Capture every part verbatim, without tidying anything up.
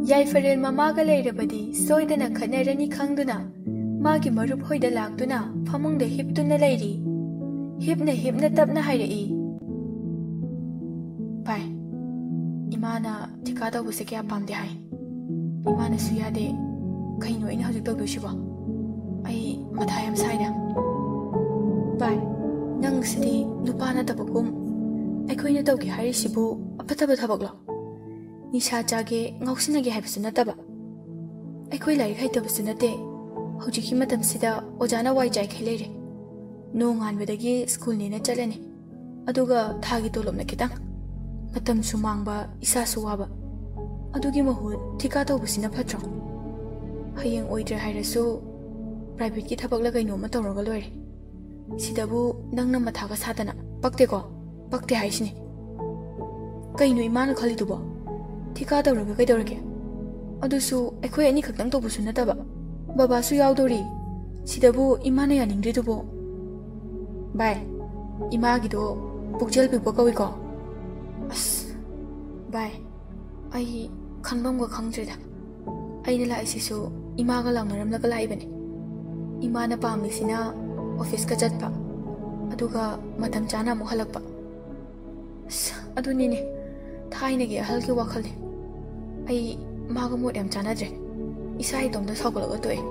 ꯌꯥꯏꯐꯔꯦꯜ ꯃꯃꯥꯒ ꯂꯩꯔꯕꯗꯤ ꯁꯣꯏꯗꯅ ꯈꯠꯅꯔꯅꯤ ꯈꯪꯗꯨꯅ ꯃꯥꯒꯤ ꯃꯔꯨꯞ ꯍꯣꯏꯗ ꯂꯥꯛꯇꯨꯅ ꯐꯃꯨꯡꯗ ꯍꯤꯞꯇꯨꯅ ꯂꯩꯔꯤ꯫ ꯍꯤꯞꯅ ꯍꯤꯞꯅ ꯇꯞꯅ ꯍꯥꯏꯔꯛꯏ, "ꯚꯥꯏ, ꯏꯃꯥꯅ ꯊꯤꯀꯥ ꯇꯧꯕꯁꯦ ꯀꯌꯥ ꯄꯥꯝꯗꯦ ꯍꯥꯏ꯫ ꯏꯃꯥꯅꯁꯨ ꯌꯥꯗꯦ꯫ ꯀꯩꯅꯣ ꯑꯩꯅ ꯍꯧꯖꯤꯛ ꯇꯧꯗꯣꯏꯁꯤꯕꯣ? ꯑꯩ ꯃꯊꯥ ꯌꯥꯝ ꯁꯥꯏꯗ꯫ ꯚꯥꯏ, ꯅꯪꯁꯤꯗꯤ ꯅꯨꯄꯥ ꯅꯠꯇꯕꯒꯨꯝ꯫ ꯑꯩꯈꯣꯏꯅ ꯇꯧꯒꯦ ꯍꯥꯏꯔꯤꯁꯤꯕꯨ ꯑꯐꯠꯇꯕ ꯊꯕꯛꯂꯣ? ꯅꯤꯁꯥ ꯆꯥꯒꯦ, ꯉꯥꯎꯁꯤꯟꯅꯒꯦ ꯍꯥꯏꯕꯁꯨ ꯅꯠꯇꯕ꯫ ꯑꯩꯈꯣꯏ ꯂꯥꯏꯔꯤꯛ ꯍꯩꯇꯕꯁꯨ ꯅꯠꯇꯦ꯫ ꯍꯧꯖꯤꯛꯀꯤ ꯃꯇꯝꯁꯤꯗ ꯑꯣꯖꯥꯅ ꯋꯥꯏ ꯆꯥꯏꯈꯩ ꯂꯩꯔꯦ꯫ ꯅꯣꯡꯉꯥꯟꯕꯗꯒꯤ ꯁ꯭ꯀꯨꯜꯅꯦꯅ ꯆꯠꯂꯅꯤ, ꯑꯗꯨꯒ ꯊꯥꯒꯤ ꯇꯣꯂꯣꯞꯅ ꯈꯤꯇꯪ꯫ ꯃꯇꯝꯁꯨ ꯃꯥꯡꯕ, ꯏꯁꯥꯁꯨ ꯋꯥꯕ꯫ ꯑꯗꯨꯒꯤ ꯃꯍꯨꯠ ꯊꯤꯀꯥ ꯇꯧꯕꯁꯤꯅ ꯐꯠꯇ꯭ꯔꯣ? ꯍꯌꯦꯡ ꯑꯣꯏꯗ꯭ꯔꯦ ꯍꯥꯏꯔꯁꯨ ꯄ꯭ꯔꯥꯏꯚꯦꯠꯀꯤ ꯊꯕꯛꯂ ꯀꯩꯅꯣꯝꯃ ꯇꯧꯔꯒ ꯂꯣꯏꯔꯦ꯫ ꯁꯤꯗꯕꯨ ꯅꯪꯅ ꯃꯊꯥꯒ ꯁꯥꯗꯅ꯫ ꯄꯛꯇꯦꯀꯣ? ꯄꯛꯇꯦ ꯍꯥꯏꯁꯤꯅꯤ꯫ ꯀꯩꯅꯣ ꯏꯃꯥꯅ ꯈꯜꯂꯤꯗꯨꯕꯣ? ꯊꯤꯀꯥ ꯇꯧꯔꯒ ꯀꯩꯗꯧꯔꯒꯦ? ꯑꯗꯨꯁꯨ ꯑꯩꯈꯣꯏ ꯑꯅꯤꯈꯛꯇꯪ ꯇꯧꯕꯁꯨ ꯅꯠꯇꯕ, ꯕꯕꯥꯁꯨ ꯌꯥꯎꯗꯧꯔꯤ꯫ ꯁꯤꯗꯕꯨ ꯏꯃꯥꯅ ꯌꯥꯅꯤꯡꯗ꯭ꯔꯤꯗꯨꯕꯣ? ꯚꯥꯏ, ꯏꯃꯥꯒꯤꯗꯣ ꯄꯨꯛꯆꯦꯜ ꯄꯤꯛꯄ ꯀꯧꯏꯀꯣ꯫ ꯑꯁ, ꯚꯥꯏ, ꯑꯩ ꯈꯟꯐꯝꯒ ꯈꯪꯗ꯭ꯔꯦꯗ꯫ ꯑꯩꯅ ꯂꯥꯛꯏꯁꯤꯁꯨ ꯏꯃꯥꯒ ꯂꯥꯎꯅꯔꯝꯂꯒ ꯂꯥꯛꯏꯕꯅꯤ꯫ ꯏꯃꯥꯅ ꯄꯥꯝꯃꯤꯁꯤꯅ ꯑꯣꯐꯤꯁꯀ ꯆꯠꯄ, ꯑꯗꯨꯒ ꯃꯇꯝ ꯆꯥꯅ ꯑꯃꯨꯛ ꯍꯜꯂꯛꯄ꯫ ꯑꯁ, ꯑꯗꯨꯅꯤꯅꯦ, ꯊꯥꯏꯅꯒꯤ ꯑꯍꯜꯒꯤ ꯋꯥꯈꯜꯅꯤ꯫ ꯑꯩ ꯃꯥꯒ ꯃꯣꯠ ꯌꯥꯝ ꯆꯥꯟꯅꯗ꯭ꯔꯦ꯫ ꯏꯁꯥ ꯏꯇꯣꯝꯇ ꯁꯥꯎꯒꯠꯂꯒ ꯇꯣꯛꯑꯦ꯫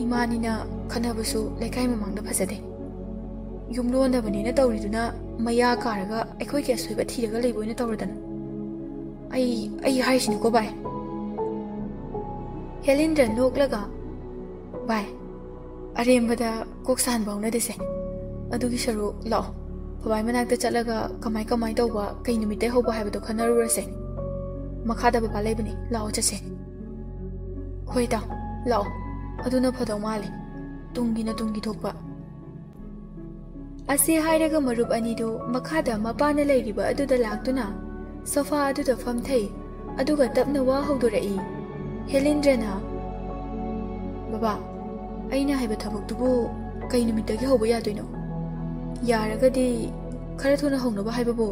ꯏꯃꯥꯅꯤꯅ ꯈꯟꯅꯕꯁꯨ ꯂꯩꯀꯥꯏ ꯃꯃꯥꯡꯗ ꯐꯖꯗꯦ꯫ ꯌꯨꯝꯂꯣꯟꯅꯕꯅꯦꯅ ꯇꯧꯔꯤꯗꯨꯅ ꯃꯌꯥ ꯀꯥꯔꯒ ꯑꯩꯈꯣꯏꯒꯤ ꯑꯁꯣꯏꯕ ꯊꯤꯔꯒ ꯂꯩꯕ ꯑꯣꯏꯅ ꯇꯧꯔꯗꯅ꯫ ꯑꯩ, ꯑꯩ ꯍꯥꯏꯔꯤꯁꯤꯅꯤꯀꯣ, ꯚꯥꯏ꯫ ꯍꯦꯂꯤꯟꯗ꯭ꯔ ꯅꯣꯛꯂꯒ, "ꯚꯥꯏ, ꯑꯔꯦꯝꯕꯗ ꯀꯣꯛ ꯁꯥꯍꯟꯕ ꯍꯧꯅꯗꯦꯁꯦ꯫ ꯑꯗꯨꯒꯤ ꯁꯔꯨꯛ ꯂꯥꯛꯑꯣ, ꯕꯕꯥꯏ ꯃꯅꯥꯛꯇ ꯆꯠꯂꯒ ꯀꯃꯥꯏ ꯀꯃꯥꯏ ꯇꯧꯕ, ꯀꯩ ꯅꯨꯃꯤꯠꯇꯩ ꯍꯧꯕ ꯍꯥꯏꯕꯗꯣ ꯈꯟꯅꯔꯨꯔꯁꯦ꯫ ꯃꯈꯥꯗ ꯕꯕꯥ ꯂꯩꯕꯅꯤ, ꯂꯥꯛꯑꯣ ꯆꯠꯁꯦ꯫" "ꯍꯣꯏ ꯏꯇꯥꯎ, ꯂꯥꯛꯑꯣ, ꯑꯗꯨꯅ ꯐꯗꯧ ꯃꯥꯜꯂꯦ꯫ ꯇꯨꯡꯒꯤꯅ ꯇꯨꯡꯒꯤ ꯊꯣꯛꯄ꯫" ꯑꯁꯤ ꯍꯥꯏꯔꯒ ꯃꯔꯨꯞ ꯑꯅꯤꯗꯨ ꯃꯈꯥꯗ ꯃꯄꯥꯅ ꯂꯩꯔꯤꯕ ꯑꯗꯨꯗ ꯂꯥꯛꯇꯨꯅ ꯁꯣꯐꯥ ꯑꯗꯨꯗ ꯐꯝꯊꯩ꯫ ꯑꯗꯨꯒ ꯇꯞꯅ ꯋꯥ ꯍꯧꯗꯣꯔꯛꯏ꯫ ꯍꯦꯂꯤꯟꯗ꯭ꯔꯅ, "ꯕꯕꯥ, ꯑꯩꯅ ꯍꯥꯏꯕ ꯊꯕꯛꯇꯨꯕꯨ ꯀꯩ ꯅꯨꯃꯤꯠꯇꯒꯤ ꯍꯧꯕ ꯌꯥꯗꯣꯏꯅꯣ? ꯌꯥꯔꯒꯗꯤ ꯈꯔ ꯊꯨꯅ ꯍꯧꯅꯕ ꯍꯥꯏꯕꯕꯨ?"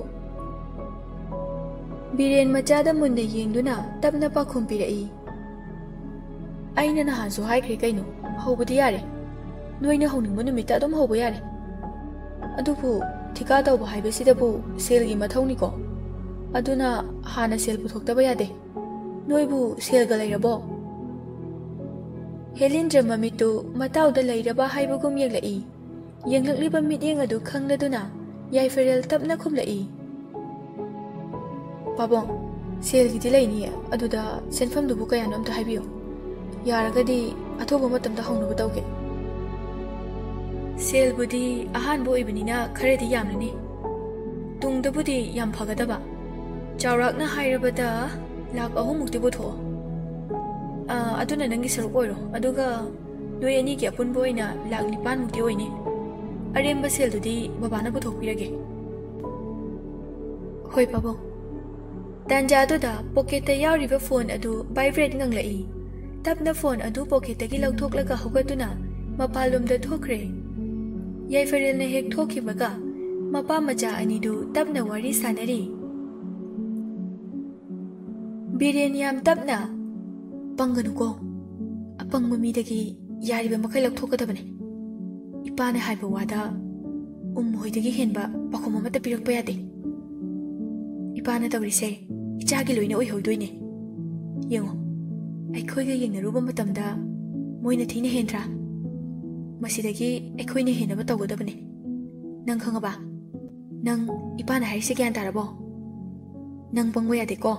ꯕꯤꯔꯦꯟ ꯃꯆꯥꯗ ꯃꯨꯟꯅ ꯌꯦꯡꯗꯨꯅ ꯇꯞꯅ ꯄꯥꯎꯈꯨꯝ ꯄꯤꯔꯛꯏ꯫ ꯑꯩꯅ ꯅꯍꯥꯟꯁꯨ ꯍꯥꯏꯈ꯭ꯔꯦ ꯀꯩꯅꯣ, ꯍꯧꯕꯗꯤ ꯌꯥꯔꯦ꯫ ꯅꯣꯏꯅ ꯍꯧꯅꯤꯡꯕ ꯅꯨꯃꯤꯠꯇ ꯑꯗꯨꯝ ꯍꯧꯕ ꯌꯥꯔꯦ꯫ ꯑꯗꯨꯕꯨ ꯊꯤꯀꯥ ꯇꯧꯕ ꯍꯥꯏꯕꯁꯤꯗꯕꯨ ꯁꯦꯜꯒꯤ ꯃꯊꯧꯅꯤꯀꯣ꯫ ꯑꯗꯨꯅ ꯍꯥꯟꯅ ꯁꯦꯜ ꯄꯨꯊꯣꯛꯇꯕ ꯌꯥꯗꯦ꯫ ꯅꯣꯏꯕꯨ ꯁꯦꯜꯒ ꯂꯩꯔꯕꯣ? ꯍꯦꯂꯤꯟꯗ꯭ꯔ ꯃꯃꯤꯠꯇꯨ ꯃꯇꯥꯎꯗ ꯂꯩꯔꯕ ꯍꯥꯏꯕꯒꯨꯝ ꯌꯦꯡꯂꯛꯏ꯫ ꯌꯦꯡꯂꯛꯂꯤꯕ ꯃꯤꯠꯌꯦꯡ ꯑꯗꯨ ꯈꯪꯂꯗꯨꯅ ꯌꯥꯏꯐꯔꯦꯜ ꯇꯞꯅ ꯈꯨꯝꯂꯛꯏ꯫ ꯄꯥꯕꯨꯡ, ꯁꯦꯜꯒꯤꯗꯤ ꯂꯩꯅꯤꯌꯦ, ꯑꯗꯨꯗ ꯁꯦꯟꯐꯝꯗꯨꯕꯨ ꯀꯌꯥꯅꯣ ꯑꯝꯇ ꯍꯥꯏꯕꯤꯌꯨ꯫ ꯌꯥꯔꯒꯗꯤ ꯑꯊꯨꯕ ꯃꯇꯝꯗ ꯍꯧꯅꯕ ꯇꯧꯒꯦ꯫ ꯁꯦꯜꯕꯨꯗꯤ ꯑꯍꯥꯟꯕ ꯑꯣꯏꯕꯅꯤꯅ ꯈꯔꯗꯤ ꯌꯥꯝꯂꯅꯤ꯫ ꯇꯨꯡꯗꯕꯨꯗꯤ ꯌꯥꯝ ꯐꯒꯗꯕ꯫ ꯆꯥꯎꯔꯥꯛꯅ ꯍꯥꯏꯔꯕꯗ ꯂꯥꯛ ꯑꯍꯨꯝ ꯃꯨꯛꯇꯤ ꯄꯨꯊꯣꯛꯑꯣ꯫ ꯑꯥ, ꯑꯗꯨꯅ ꯅꯪꯒꯤ ꯁꯔꯨꯛ ꯑꯣꯏꯔꯣ꯫ ꯑꯗꯨꯒ ꯅꯣꯏ ꯑꯅꯤꯒꯤ ꯑꯄꯨꯟꯕ ꯑꯣꯏꯅ ꯂꯥꯛ ꯅꯤꯄꯥꯟ ꯃꯨꯛꯇꯤ ꯑꯣꯏꯅꯤ꯫ ꯑꯔꯦꯝꯕ ꯁꯦꯜꯗꯨꯗꯤ ꯕꯕꯥꯅ ꯄꯨꯊꯣꯛꯄꯤꯔꯒꯦ꯫ ꯍꯣꯏ, ꯄꯥꯕꯨꯡ꯫ ꯇꯥꯟꯖꯥꯗꯨꯗ ꯄꯣꯀꯦꯠꯇ ꯌꯥꯎꯔꯤꯕ ꯐꯣꯟ ꯑꯗꯨ vibrate ꯉꯪꯂꯛꯏ꯫ ꯇꯞꯅ ꯐꯣꯟ ꯑꯗꯨ ꯄꯣꯀꯦꯠꯇꯒꯤ ꯂꯧꯊꯣꯛꯂꯒ ꯍꯧꯒꯠꯇꯨꯅ ꯃꯄꯥꯟꯂꯣꯝꯗ ꯊꯣꯛꯈ꯭ꯔꯦ꯫ ꯌꯥꯏꯐꯔꯦꯜꯅ ꯍꯦꯛ ꯊꯣꯛꯈꯤꯕꯒ ꯃꯄꯥ ꯃꯆꯥ ꯑꯅꯤꯗꯨ ꯇꯞꯅ ꯋꯥꯔꯤ ꯁꯥꯟꯅꯔꯤ꯫ ꯕꯤꯔꯦꯟ ꯌꯥꯝ ꯇꯞꯅ, "ꯄꯪꯒꯅꯨꯀꯣ꯫ ꯑꯄꯪꯕ ꯃꯤꯗꯒꯤ ꯌꯥꯔꯤꯕ ꯃꯈꯩ ꯂꯧꯊꯣꯛꯀꯗꯕꯅꯤ꯫ ꯏꯄꯥꯅ ꯍꯥꯏꯕ ꯋꯥꯗ ꯎꯝ ꯍꯣꯏꯗꯒꯤ ꯍꯦꯟꯕ ꯄꯥꯎꯈꯨꯝ ꯑꯃꯠꯇ ꯄꯤꯔꯛꯄ ꯌꯥꯗꯦ꯫ ꯏꯄꯥꯅ ꯇꯧꯔꯤꯁꯦ ꯏꯆꯥꯒꯤ ꯂꯣꯏꯅ ꯑꯣꯏꯍꯧꯗꯣꯏꯅꯦ꯫ ꯌꯦꯡꯉꯣ, ꯑꯩꯈꯣꯏꯒ ꯌꯦꯡꯅꯔꯨꯕ ꯃꯇꯝꯗ ꯃꯣꯏꯅ ꯊꯤꯅ ꯍꯦꯟꯗ꯭ꯔꯥ? ꯃꯁꯤꯗꯒꯤ ꯑꯩꯈꯣꯏꯅ ꯍꯦꯟꯅꯕ ꯇꯧꯒꯗꯕꯅꯦ꯫ ꯅꯪ ꯈꯪꯉꯕ? ꯅꯪ ꯏꯄꯥꯅ ꯍꯥꯏꯔꯤꯁꯦ ꯒ꯭ꯌꯥꯟ ꯇꯥꯔꯕꯣ? ꯅꯪ ꯄꯪꯕ ꯌꯥꯗꯦꯀꯣ꯫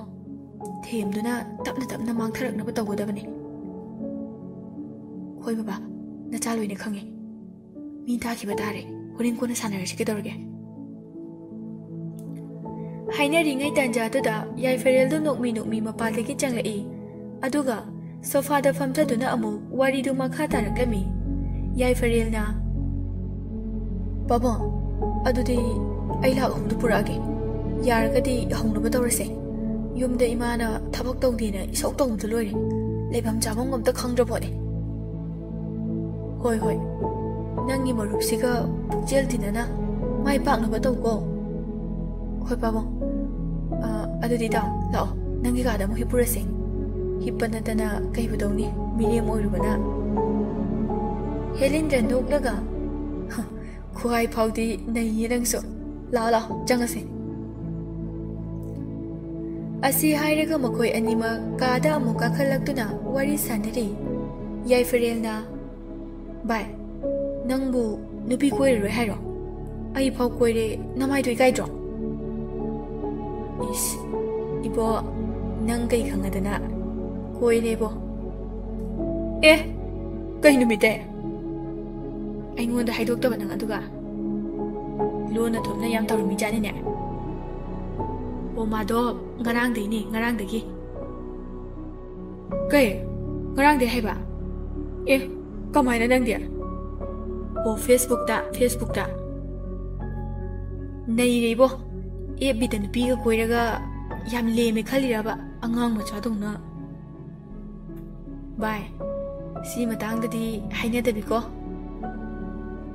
ꯊꯦꯝꯗꯨꯅ ꯇꯞꯅ ꯇꯞꯅ ꯃꯥꯡꯊꯔꯛꯅꯕ ꯇꯧꯒꯗꯕꯅꯦ꯫ ꯍꯣꯏ ꯕꯕꯥ, ꯅꯆꯥ ꯂꯣꯏꯅ ꯈꯪꯉꯦ꯫ ꯃꯤ ꯇꯥꯈꯤꯕ ꯇꯥꯔꯦ꯫ ꯍꯣꯔꯦꯟ ꯀꯣꯟꯅ ꯁꯥꯟꯅꯔꯁꯤ ꯀꯩꯗꯧꯔꯒꯦ?" ꯍꯥꯏꯅꯔꯤꯉꯩ ꯇꯥꯟꯖꯥꯗꯨꯗ ꯌꯥꯏꯐꯔꯦꯜꯗꯨ ꯅꯣꯛꯃꯤ ꯅꯣꯛꯃꯤ ꯃꯄꯥꯟꯗꯒꯤ ꯆꯪꯂꯛꯏ꯫ ꯑꯗꯨꯒ ꯁꯣꯐꯥꯗ ꯐꯝꯊꯗꯨꯅ ꯑꯃꯨꯛ ꯋꯥꯔꯤꯗꯨ ꯃꯈꯥ ꯇꯥꯔꯛꯂꯝꯃꯤ꯫ ꯌꯥꯏꯐꯔꯦꯜꯅ, "ꯄꯥꯕꯨꯡ, ꯑꯗꯨꯗꯤ ꯑꯩ ꯂꯥꯛ ꯑꯍꯨꯝꯗꯨ ꯄꯨꯔꯛꯑꯒꯦ꯫ ꯌꯥꯔꯒꯗꯤ ꯍꯧꯅꯕ ꯇꯧꯔꯁꯦ꯫ ꯌꯨꯝꯗ ꯏꯃꯥꯅ ꯊꯕꯛ ꯇꯧꯗꯦꯅ ꯏꯁꯧ ꯇꯧꯕꯗ ꯂꯣꯏꯔꯦ꯫ ꯂꯩꯐꯝ ꯆꯥꯐꯝ ꯑꯝꯇ ꯈꯪꯗ꯭ꯔ ꯄꯣꯠꯅꯤ꯫" "ꯍꯣꯏ, ꯍꯣꯏ꯫ ꯅꯪꯒꯤ ꯃꯔꯨꯞꯁꯤꯒ ꯄꯨꯛꯆꯦꯜ ꯇꯤꯟꯅꯅ ꯃꯥꯏ ꯄꯥꯛꯅꯕ ꯇꯧꯀꯣ꯫" "ꯍꯣꯏ, ꯄꯥꯕꯨꯡ꯫ ꯑ, ꯑꯗꯨꯗꯤ ꯇꯥꯎ, ꯂꯥꯛꯑꯣ, ꯅꯪꯒꯤ ꯀꯥꯗ ꯑꯃꯨꯛ ꯍꯤꯞꯄꯨꯔꯁꯦ꯫ ꯍꯤꯞꯄ ꯅꯠꯇꯅ ꯀꯩꯕꯨ ꯇꯧꯅꯤ, ꯃꯤꯔꯦꯝ ꯑꯣꯏꯔꯨꯕꯅ꯫ ꯍꯦꯂꯤꯟꯗ꯭ꯔ ꯅꯣꯛꯂꯒ, "ꯍ, ꯈꯨꯍꯥꯏ ꯐꯥꯎꯗꯤ ꯅꯩꯌꯦ ꯅꯪꯁꯨ꯫ ꯂꯥꯛꯑꯣ, ꯂꯥꯛꯑꯣ, ꯆꯪꯉꯁꯦ"꯫ ꯑꯁꯤ ꯍꯥꯏꯔꯒ ꯃꯈꯣꯏ ꯑꯅꯤꯃꯛ ꯀꯥꯗ ꯑꯃꯨꯛ ꯀꯥꯈꯠꯂꯛꯇꯨꯅ ꯋꯥꯔꯤ ꯁꯥꯟꯅꯔꯤ꯫ ꯌꯥꯏꯐꯔꯦꯜꯅ, "ꯚꯥꯏ, ꯅꯪꯕꯨ ꯅꯨꯄꯤ ꯀꯣꯏꯔꯔꯣꯏ ꯍꯥꯏꯔꯣ? ꯑꯩ ꯐꯥꯎ ꯀꯣꯏꯔꯦ, ꯅꯃꯥꯏꯗꯣ ꯏꯀꯥꯏꯗ꯭ꯔꯣ?" "ꯏꯁ, ꯏꯕꯣ, ꯅꯪ ꯀꯩ ꯈꯪꯉꯗꯅ?" "ꯀꯣꯏꯔꯦꯕꯣ"꯫ "ꯑꯦ, ꯀꯩ ꯅꯨꯃꯤꯠꯇꯩ?" "ꯑꯩꯉꯣꯟꯗ ꯍꯥꯏꯗꯣꯛꯇꯕ ꯅꯪ ꯑꯗꯨꯒ? ꯂꯣꯟꯅ ꯊꯣꯛꯅ ꯌꯥꯝ ꯇꯧꯔꯝꯃꯤꯖꯥꯠꯅꯤꯅꯦ"꯫ "ꯑꯣ, ꯃꯥꯗꯣ ꯉꯔꯥꯡꯗꯩꯅꯦ, ꯉꯔꯥꯡꯗꯒꯤ"꯫ "ꯀꯩ? ꯉꯔꯥꯡꯗꯩ ꯍꯥꯏꯕ? ꯑꯦ, ꯀꯃꯥꯏꯅ ꯅꯪꯗꯤ?" "ꯑꯣ, Facebook-ꯇ, Facebook-ꯇ"꯫ "ꯅꯩꯔꯦ ꯏꯕꯣ, F B-ꯗ ꯅꯨꯄꯤꯒ ꯀꯣꯏꯔꯒ ꯌꯥꯝ ꯂꯦꯝꯃꯦ ꯈꯜꯂꯤꯔꯕ, ꯑꯉꯥꯡ ꯃꯆꯥꯗꯧꯅ?" "ꯚꯥꯏ, ꯁꯤ ꯃꯇꯥꯡꯗꯗꯤ ꯍꯥꯏꯅꯗꯕꯤꯀꯣ"꯫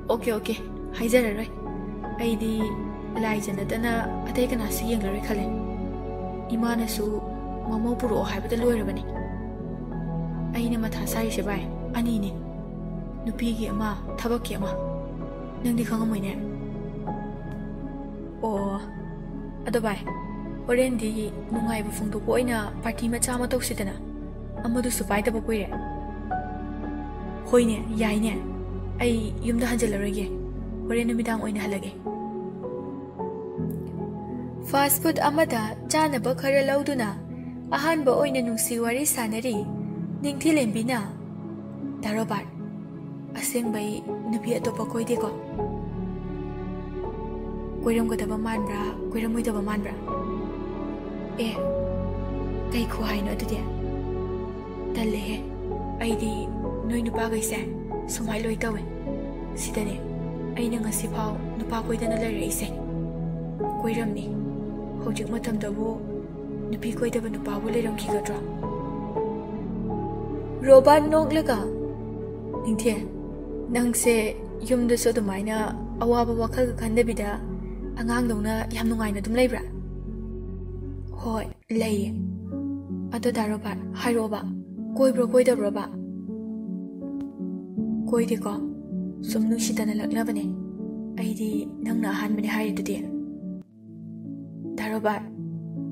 "OK, OK, ꯍꯥꯏꯖꯔꯔꯣꯏ꯫ ꯑꯩꯗꯤ ꯂꯥꯏꯖ ꯅꯠꯇꯅ ꯑꯇꯩ ꯀꯅꯥꯁꯨ ꯌꯦꯡꯂꯔꯣꯏ ꯈꯜꯂꯦ꯫ ꯏꯃꯥꯅꯁꯨ ꯃꯃꯧ ꯄꯨꯔꯛꯑꯣ ꯍꯥꯏꯕꯗ ꯂꯣꯏꯔꯕꯅꯤ꯫ ꯑꯩꯅ ꯃꯊꯥ ꯁꯥꯔꯤꯁꯦ, ꯚꯥꯏ, ꯑꯅꯤꯅꯦ꯫ ꯅꯨꯄꯤꯒꯤ ꯑꯃ, ꯊꯕꯛꯀꯤ ꯑꯃ꯫ ꯅꯪꯗꯤ ꯈꯪꯉꯝꯃꯣꯏꯅꯦ"꯫ "ꯑꯣ, ꯑꯗꯣ ꯚꯥꯏ, ꯍꯣꯔꯦꯟꯗꯤ ꯅꯨꯡꯉꯥꯏꯕ ꯐꯣꯡꯗꯣꯛꯄ ꯑꯣꯏꯅ party ꯃꯆꯥ ꯑꯃ ꯇꯧꯁꯤꯗꯅ꯫ ꯑꯃꯗꯨꯁꯨ ꯄꯥꯏꯗꯕ ꯀꯨꯏꯔꯦ"꯫ "ꯍꯣꯏꯅꯦ, ꯌꯥꯏꯅꯦ꯫ ꯑꯩ ꯌꯨꯝꯗ ꯍꯟꯖꯤꯜꯂꯔꯣꯏꯒꯦ꯫ ꯍꯣꯔꯦꯟ ꯅꯨꯃꯤꯗꯥꯡ ꯑꯣꯏꯅ ꯍꯜꯂꯒꯦ"꯫ Fast food ꯑꯃꯗ ꯆꯥꯅꯕ ꯈꯔ ꯂꯧꯗꯨꯅ ꯑꯍꯥꯟꯕ ꯑꯣꯏꯅ ꯅꯨꯡꯁꯤ ꯋꯥꯔꯤ ꯁꯥꯟꯅꯔꯤ ꯅꯤꯡꯊꯤꯂꯦꯝꯕꯤꯅ꯫ "ꯗꯥ ꯔꯣꯕꯥꯔꯠ, ꯑꯁꯦꯡꯕꯩ ꯅꯨꯄꯤ ꯑꯇꯣꯞꯄ ꯀꯣꯏꯗꯦꯀꯣ? ꯀꯣꯏꯔꯝꯒꯗꯕ ꯃꯥꯟꯕ꯭ꯔꯥ, ꯀꯣꯏꯔꯝꯃꯣꯏꯗꯕ ꯃꯥꯟꯕ꯭ꯔꯥ?" "ꯑꯦ, ꯀꯩ ꯈꯨꯍꯥꯏꯅꯣ ꯑꯗꯨꯗꯤ? ꯇꯜꯂꯦꯍꯦ꯫ ꯑꯩꯗꯤ ꯅꯣꯏ ꯅꯨꯄꯥꯈꯩꯁꯦ ꯁꯨꯃꯥꯏ ꯂꯣꯏ ꯇꯧꯋꯦ꯫ ꯁꯤꯗꯅꯦ ꯑꯩꯅ ꯉꯁꯤꯐꯥꯎ ꯅꯨꯄꯥ ꯀꯣꯏꯗꯅ ꯂꯩꯔꯛꯏꯁꯦ꯫ ꯀꯣꯏꯔꯝꯅꯤ꯫ ꯍꯧꯖꯤꯛ ꯃꯇꯝꯗꯕꯨ ꯅꯨꯄꯤ ꯀꯣꯏꯗꯕ ꯅꯨꯄꯥꯕꯨ ꯂꯩꯔꯝꯈꯤꯒꯗ꯭ꯔꯣ?" ꯔꯣꯕꯥꯔꯠ ꯅꯣꯛꯂꯒ, "ꯅꯤꯡꯊꯦ, ꯅꯪꯁꯦ ꯌꯨꯝꯗꯁꯨ ꯑꯗꯨꯃꯥꯏꯅ ꯑꯋꯥꯕ ꯋꯥꯈꯜꯒ ꯈꯟꯗꯕꯤꯗ ꯑꯉꯥꯡꯗꯧꯅ ꯌꯥꯝ ꯅꯨꯡꯉꯥꯏꯅ ꯑꯗꯨꯝ ꯂꯩꯕ꯭ꯔꯥ?" ꯍꯣꯏ, ꯂꯩꯌꯦ꯫ ꯑꯗꯣ ꯗꯥ ꯔꯣꯕꯥꯔꯠ, ꯍꯥꯏꯔꯛꯑꯣꯕ, ꯀꯣꯏꯕ꯭ꯔꯣ ꯀꯣꯏꯗꯕ꯭ꯔꯣꯕ? ꯀꯣꯏꯗꯦꯀꯣ? ꯁꯨꯝ ꯅꯨꯡꯁꯤꯗꯅ ꯂꯛꯅꯕꯅꯦ꯫ ꯑꯩꯗꯤ ꯅꯪꯅ ꯑꯍꯥꯟꯕꯅꯦ ꯍꯥꯏꯔꯤꯗꯨꯗꯤ꯫ ꯗꯥ ꯔꯣꯕꯥꯔꯠ,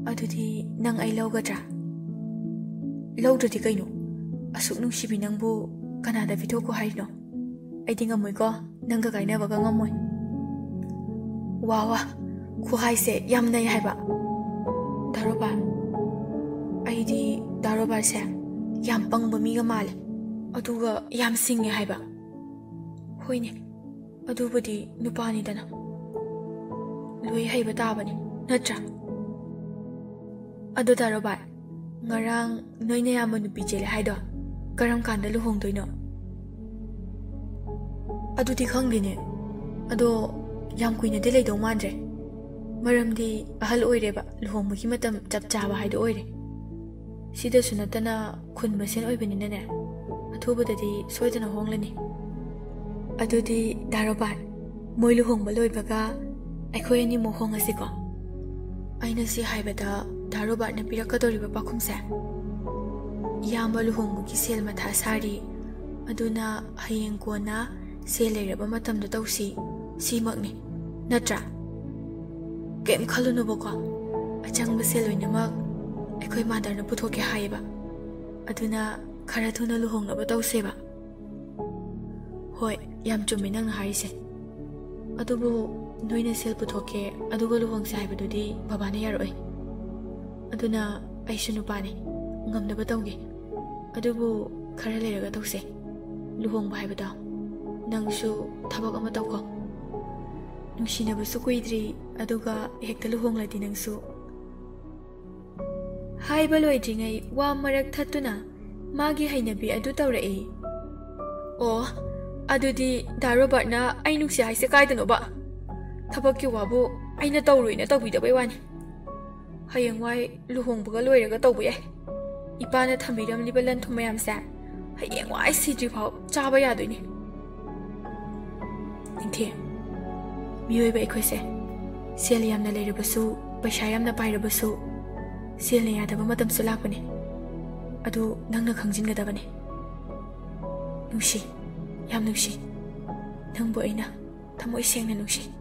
ꯑꯗꯨꯗꯤ ꯅꯪ ꯑꯩ ꯂꯧꯒꯗ꯭ꯔꯥ? ꯂꯧꯗ꯭ꯔꯗꯤ ꯀꯩꯅꯣ? ꯑꯁꯨꯛ ꯅꯨꯡꯁꯤꯕꯤ ꯅꯪꯕꯨ ꯀꯅꯥꯗ ꯄꯤꯊꯣꯛꯈꯣ ꯍꯥꯏꯔꯤꯅꯣ? ꯑꯩꯗꯤ ꯉꯝꯃꯣꯏꯀꯣ, ꯅꯪꯒ ꯀꯥꯏꯅꯕꯒ ꯉꯝꯃꯣꯏ꯫ ꯋꯥ ꯋꯥ, ꯈꯨꯍꯥꯏꯁꯦ ꯌꯥꯝ ꯅꯩ ꯍꯥꯏꯕ꯫ ꯗꯥ ꯔꯣꯕꯥꯔꯠ, ꯑꯩꯗꯤ ꯗꯥ ꯔꯣꯕꯥꯔꯠꯁꯦ ꯌꯥꯝ ꯄꯪꯕ ꯃꯤꯒ ꯃꯥꯜꯂꯦ, ꯑꯗꯨꯒ ꯌꯥꯝ ꯁꯤꯡꯉꯦ ꯍꯥꯏꯕ꯫ ꯍꯣꯏꯅꯦ, ꯑꯗꯨꯕꯨꯗꯤ ꯅꯨꯄꯥꯅꯤꯗꯅ꯫ ꯂꯣꯏ ꯍꯩꯕ ꯇꯥꯕꯅꯤ, ꯅꯠꯇ꯭ꯔꯥ? ꯑꯗꯣ ꯗꯥ ꯔꯣꯕꯥꯔꯠ, ꯉꯔꯥꯡ ꯅꯣꯏ ꯅꯌꯥꯝꯕ ꯅꯨꯄꯤ ꯆꯦꯜꯂꯦ ꯍꯥꯏꯗꯣ ꯀꯔꯝ ꯀꯥꯟꯗ ꯂꯨꯍꯣꯡꯗꯣꯏꯅꯣ? ꯑꯗꯨꯗꯤ ꯈꯪꯗꯦꯅꯦ꯫ ꯑꯗꯣ ꯌꯥꯝ ꯀꯨꯏꯅꯗꯤ ꯂꯩꯗꯧ ꯃꯥꯟꯗ꯭ꯔꯦ꯫ ꯃꯔꯝꯗꯤ ꯑꯍꯜ ꯑꯣꯏꯔꯦꯕ, ꯂꯨꯍꯣꯡꯕꯒꯤ ꯃꯇꯝ ꯆꯞ ꯆꯥꯕ ꯍꯥꯏꯗꯣ ꯑꯣꯏꯔꯦ꯫ ꯁꯤꯗꯁꯨ ꯅꯠꯇꯅ ꯈꯨꯟ ꯃꯁꯦꯟ ꯑꯣꯏꯕꯅꯤꯅꯅꯦ, ꯑꯊꯨꯕꯗꯗꯤ ꯁꯣꯏꯗꯅ ꯍꯣꯡꯂꯅꯤ꯫ ꯑꯗꯨꯗꯤ ꯗꯥ ꯔꯣꯕꯥꯔꯠ, ꯃꯣꯏ ꯂꯨꯍꯣꯡꯕ ꯂꯣꯏꯕꯒ ꯑꯩꯈꯣꯏ ꯑꯅꯤꯃꯨꯛ ꯍꯣꯡꯉꯁꯤꯀꯣ꯫ ꯑꯩꯅ ꯁꯤ ꯍꯥꯏꯕꯗ ꯗꯥ ꯔꯣꯕꯥꯔꯠꯅ ꯄꯤꯔꯛꯀꯗꯧꯔꯤꯕ ꯄꯥꯎꯈꯨꯝꯁꯦ, "ꯏꯌꯥꯝꯕ ꯂꯨꯍꯣꯡꯕꯒꯤ ꯁꯦꯜ ꯃꯊꯥ ꯁꯥꯔꯤ, ꯑꯗꯨꯅ ꯍꯌꯦꯡ ꯀꯣꯟꯅ ꯁꯦꯜ ꯂꯩꯔꯕ ꯃꯇꯝꯗ ꯇꯧꯁꯤ", ꯁꯤꯃꯛꯅꯤ, ꯅꯠꯇ꯭ꯔꯥ? ꯀꯩꯝ ꯈꯜꯂꯨꯅꯨꯕꯀꯣ, ꯑꯆꯪꯕ ꯁꯦꯜ ꯂꯣꯏꯅꯃꯛ ꯑꯩꯈꯣꯏ ꯃꯥꯗꯔꯅ ꯄꯨꯊꯣꯛꯀꯦ ꯍꯥꯏꯌꯦꯕ꯫ ꯑꯗꯨꯅ ꯈꯔ ꯊꯨꯅ ꯂꯨꯍꯣꯡꯅꯕ ꯇꯧꯁꯦꯕ꯫ ꯍꯣꯏ, ꯌꯥꯝ ꯆꯨꯝꯃꯦ ꯅꯪꯅ ꯍꯥꯏꯔꯤꯁꯦ꯫ ꯑꯗꯨꯕꯨ ꯅꯣꯏꯅ ꯁꯦꯜ ꯄꯨꯊꯣꯛꯀꯦ ꯑꯗꯨꯒ ꯂꯨꯍꯣꯡꯁꯦ ꯍꯥꯏꯕꯗꯨꯗꯤ ꯕꯕꯥꯅ ꯌꯥꯔꯛꯑꯣꯏ꯫ ꯑꯗꯨꯅ ꯑꯩꯁꯨ ꯅꯨꯄꯥꯅꯤ, ꯉꯝꯅꯕ ꯇꯧꯒꯦ꯫ ꯑꯗꯨꯕꯨ ꯈꯔ ꯂꯩꯔꯒ ꯇꯧꯁꯦ꯫ ꯂꯨꯍꯣꯡꯕ ꯍꯥꯏꯕꯗꯣ, ꯅꯪꯁꯨ ꯊꯕꯛ ꯑꯃ ꯇꯧꯀꯣ꯫ ꯅꯨꯡꯁꯤꯅꯕꯁꯨ ꯀꯨꯏꯗ꯭ꯔꯤ, ꯑꯗꯨꯒ ꯍꯦꯛꯇ ꯂꯨꯍꯣꯡꯂꯗꯤ ꯅꯪꯁꯨ꯫ ꯍꯥꯏꯕ ꯂꯣꯏꯗ꯭ꯔꯤꯉꯩ ꯋꯥ ꯃꯔꯛ ꯊꯠꯇꯨꯅ ꯃꯥꯒꯤ ꯍꯩꯅꯕꯤ ꯑꯗꯨ ꯇꯧꯔꯛꯏ꯫ "ꯑꯣ, ꯑꯗꯨꯗꯤ ꯗꯥ ꯔꯣꯕꯥꯔꯠꯅ ꯑꯩ ꯅꯨꯡꯁꯤ ꯍꯥꯏꯁꯦ ꯀꯥꯏꯗꯅꯣꯕ? ꯊꯕꯛꯀꯤ ꯋꯥꯕꯨ ꯑꯩꯅ ꯇꯧꯔꯣꯏꯅ ꯇꯧꯕꯤꯗꯕꯩ ꯋꯥꯅꯤ꯫ ꯍꯌꯦꯡꯋꯥꯏ ꯂꯨꯍꯣꯡꯕꯒ ꯂꯣꯏꯔꯒ ꯇꯧꯕ ꯌꯥꯏ꯫ ꯏꯄꯥꯅ ꯊꯝꯕꯤꯔꯝꯂꯤꯕ ꯂꯟ ꯊꯨꯝ ꯃꯌꯥꯝꯁꯦ ꯍꯌꯦꯡꯋꯥꯏ ꯁꯤꯗ꯭ꯔꯤꯐꯥꯎ ꯆꯥꯕ ꯌꯥꯗꯣꯏꯅꯤ꯫" ꯅꯤꯡꯊꯤ, ꯃꯤꯑꯣꯏꯕ ꯑꯩꯈꯣꯏꯁꯦ ꯁꯦꯜ ꯌꯥꯝꯅ ꯂꯩꯔꯕꯁꯨ, ꯄꯩꯁꯥ ꯌꯥꯝꯅ ꯄꯥꯏꯔꯕꯁꯨ, ꯁꯦꯜꯅ ꯌꯥꯗꯕ ꯃꯇꯝꯁꯨ ꯂꯥꯛꯄꯅꯦ꯫ ꯑꯗꯨ ꯅꯪꯅ ꯈꯪꯖꯤꯟꯒꯗꯕꯅꯦ꯫ ꯅꯨꯡꯁꯤ, ꯌꯥꯝ ꯅꯨꯡꯁꯤ꯫ ꯅꯪꯕꯨ ꯑꯩꯅ ꯊꯃꯣꯏ ꯁꯦꯡꯅ ꯅꯨꯡꯁꯤ꯫